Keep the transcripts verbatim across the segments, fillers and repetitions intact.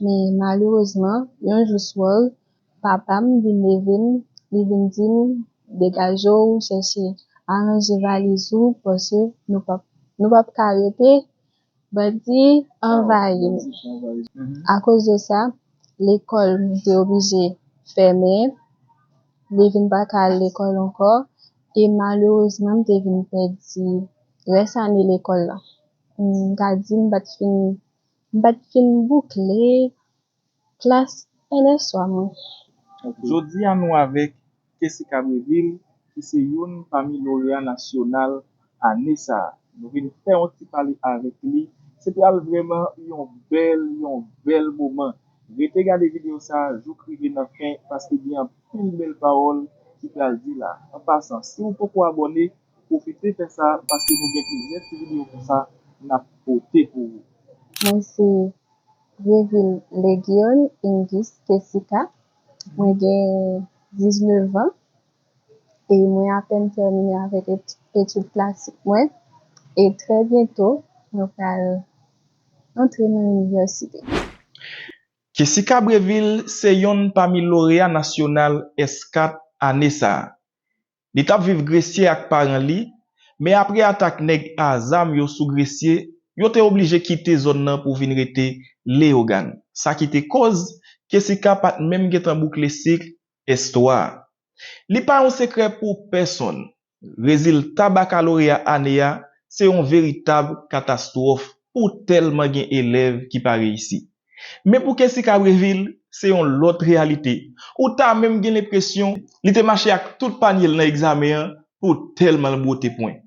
Men malerezman, yon jou swè, papa m vin leve m, li vin di m, "Degaje w, chèche aranje valiz ou, paske nou p ap, nou p ap ka rete, bandi anvayi nou." Akoz de sa, lekòl m te oblije fèmen, li vin pa ka al lekòl ankò, e malerezman, m te vin pèdi rès ane lekòl la. M ka di m pa t fin, m pa t fin boukle klas N S twa mwen. Jodi a, nou avèk Kessika Brévil, ki se youn pami loreya nasyonal ane sa a. Nou vin fè yon ti pale avèk li. Se pral vrèman yon bèl, yon bèl moman. Rete gade videyo sa a jouk rive nan fen, paske gen anpil bèl pawòl ki pral di la. An pasan, si w poko abòne, pwofite fè sa, paske nou gen plizyè ti videyo konsa n ap pote pou ou. Mwen se Brévil Leguion Ingis Kessika. Mwen gen diznèf an e mwen apèn tèmine avèk et-, etid klasik mwen. E trè byento, mwen pral antre nan inivèsite. Kessika Brévil se yonn pami loreya nasyonal S kat ane sa a. Li t ap viv Gresye ak paran li, men apre atak nèg a zam yo sou Gresye, yo te oblije kite zòn nan pou vin rete Leyogàn. Sa ki te koz Kessika pa t menm gentan boukle sik S twa a. Li pa yon sekrè pou pèsonn. Rezilta bakaloreya ane a se yon veritab katastwòf pou tèlman gen elèv ki pa reyisi. Men pou Kessika Brévil, se yon lòt reyalite. Ou ta menm gen lenpresyon li te mache ak tout panye l nan egzamen an pou tèlman l bwote pwen.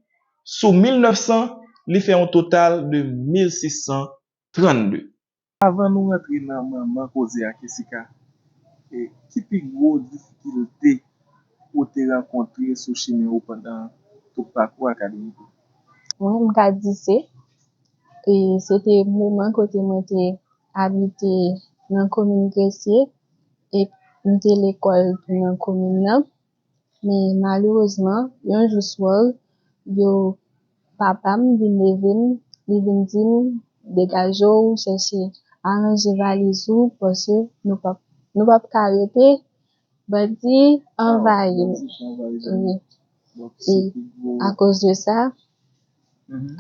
Sou mil nèf san, li fè yon total de mil sis san trannde. Avan nou rantre nan manman koze a, Kessika, e ki pi gwo difikilte ou te rankontre sou chimen ou pandan tout pakou akademik ou? Mwen, m ka di se, e, se te moman kote mwen te abite nan komin Gresye e m te lekòl tou nan komin nan. Men malerezman, yon jou swè, yo, papa m vin leve m, li vin di m, "Degaje w, chèche aranje valiz ou, paske nou p ap, nou p ap ka rete, bandi anvayi nou." Wi. E akoz de sa,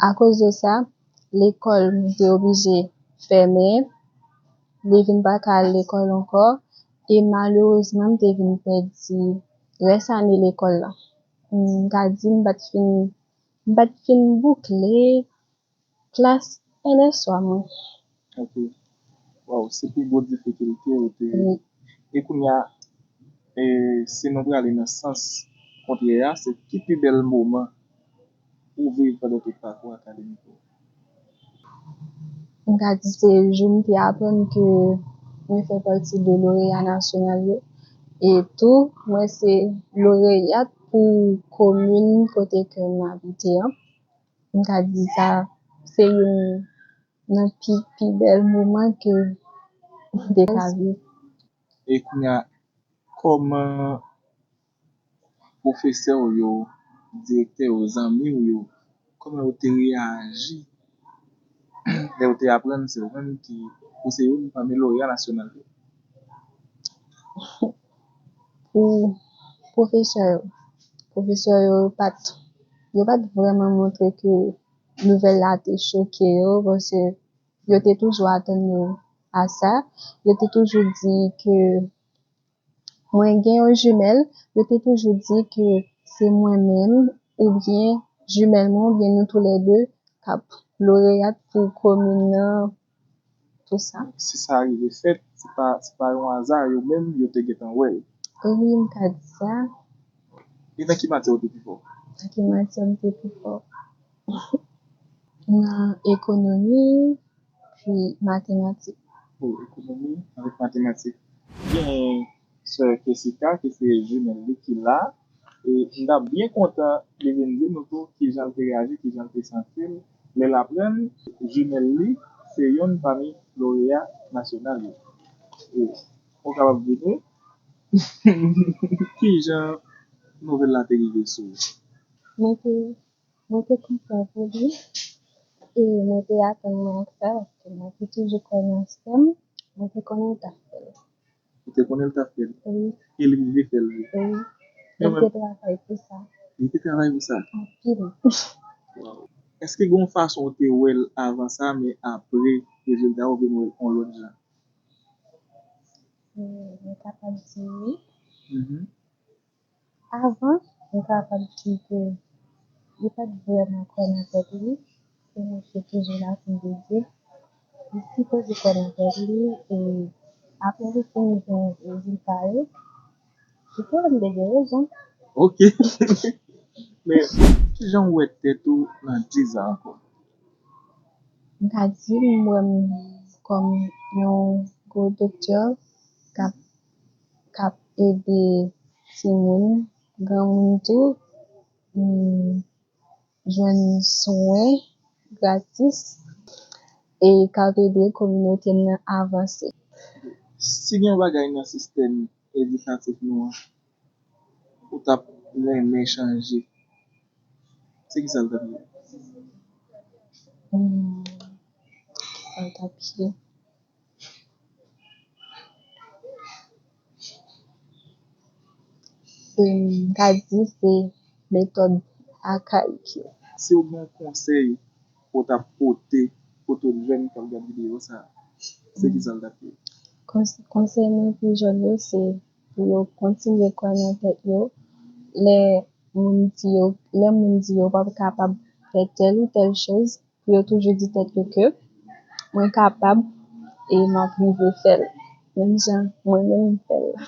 akoz de sa, lekòl m te oblije fèmen, li vin pa ka al lekòl ankò, e malerezman, m te vin pèdi rès ane lekòl la. M ka di m pa t fin, m pa t fin boukle klas N S twa mwen. Ok. Waw, se pi gwo difikilte ou te. Wi. E kounye a, e, si nou prale nan sans kontrè a, se ki pi bèl moman ou viv pandan tout pakou akademik ou? M ka di se jou m te aprann ke mwen fè pati de loreya nasyonal yo. E tou, mwen se loreyat pou komin kote ke m abite an. M ka di sa, se youn nan pi, pi bèl moman ke m te ka viv. E kounye a, kòman pwofesè w yo, direktè w, zanmi w yo, kòman yo te reyaji lè yo te aprann se ou menm ki, ou se youn pami loreya nasyonal yo? Pou pwofesè yo, pwofesè yo pa t, yo pa t vrèman montre ke nouvèl la te choke yo, paske yo te toujou atann yo a sa. Yo te toujou di ke mwen gen yon jimèl, yo te toujou di ke se mwen menm, oubyen jimèl mwen, oubyen nou toulède k ap loreyat pou komin nan, tou sa. Si sa rive fèt, se pa, se pa yon aza, yo menm, yo te gentan wè l. Wi, m ka di sa. E nan ki matyè ou te pi fò? Nan ki matyè m te pi fò? Nan ekonomi, pi matematik. Pou ekonomi avèk matematik. Gen sè Kessika, ki se jimèl li ki la. E m t ap byen kontan li vin di nou tou kijan l te reyaji, kijan l te santi l lè l aprann jimèl li se yonn pami loreya nasyonal yo. E ou kapab di nou kijan nouvèl la te rive sou ou? Mwen te Mwen te kontan pou li e mwen te atann mwen ak sa, paske mwen te toujou kwè nan sè m. Mwen te konnen l t ap fè l. Ou te konnen l t ap fè l. Wi, E li rive fè l vre. wi. Men Li mwen, te travay pou sa. Li te travay pou sa. Anpil. Waw. Èske gen yon fason ou te wè l avan sa, men apre rezilta ou vin wè l yon lòt jan? Mwen kapab di wi. Mhm. Avan, mwen kapab di ke li pa t vrèman kwè nan tèt li, se yon mesye toujou la pou l dedye. Li sipoze kwè nan tèt li, e apre li fin jwenn rezilta yo, li te wè m te gen rezon. Ok. Men, kijan w wè tèt ou nan dizan ankò? M ka di m wè m kòm yon gwo doktè k ap k ap ede timoun, granmoun tou, mm, jwenn swen gratis e k ap ede kominote m nan avanse. Si gen yon bagay nan sistèm edikatif nou an ou t ap renmen chanje, se kisa l t ap ye? Hmm, kisa l t ap ye? Se, m ka di se metòd akayik yo. Si w gen yon konsèy pou w t ap pote pou tout jèn k ap gade videyo sa a, se kisa l t ap ye? Kons- Konsèy mwen pou jèn yo se pou yo kontinye kwè nan tèt yo. Lè moun di yo, lè moun di yo p ap kapab fè tèl ou tèl choz, pou yo toujou di tèt yo ke mwen kapab e m ap rive fè l, menm jan mwen menm m fè l la.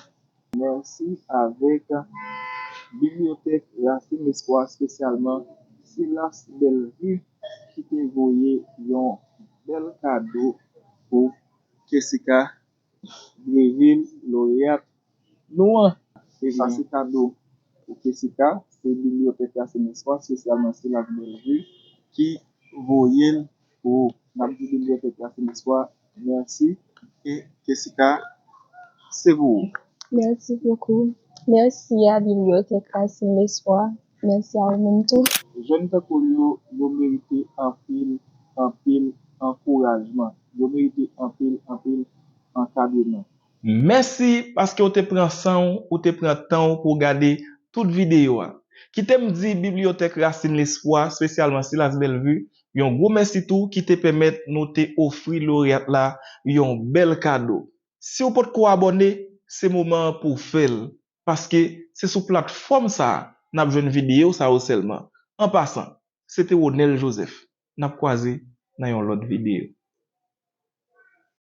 Mèsi avèk Bibliyotèk Rasin Lespwa, espesyalman Silas Bellevue, ki te voye yon bèl kado pou Kessica Breville, loreyat nou an. E sa se kado pou Kessica, se Bibliyotèk Rasin Lespwa, espesyalman Silas Bellevue, ki voye l pou ou. N ap di Bibliyotèk Rasin Lespwa mèsi. E Kessica, se pou ou. Merci beaucoup. Merci à Bibliothèque Racine l'Espoir. Merci à vous-même tout. Jèn tankou l yo, yo merite anpil, anpil ankourajman. Yo merite anpil, anpil ankadreman. Mèsi paske w te pran san w, ou te pran tan w pou w gade tout videyo a. Kite m di Bibliyotèk Rasin Lespwa, espesyalman Silas Bellevue, yon gwo mèsi tou ki te pèmèt nou te ofri loreyat la yon bèl kado. Si w potko abòne, se moman an pou w fè l, paske se sou platfòm sa a n ap jwenn videyo sa yo sèlman. An pasan, se te Ronel Joseph. N ap kwaze nan yon lòt videyo.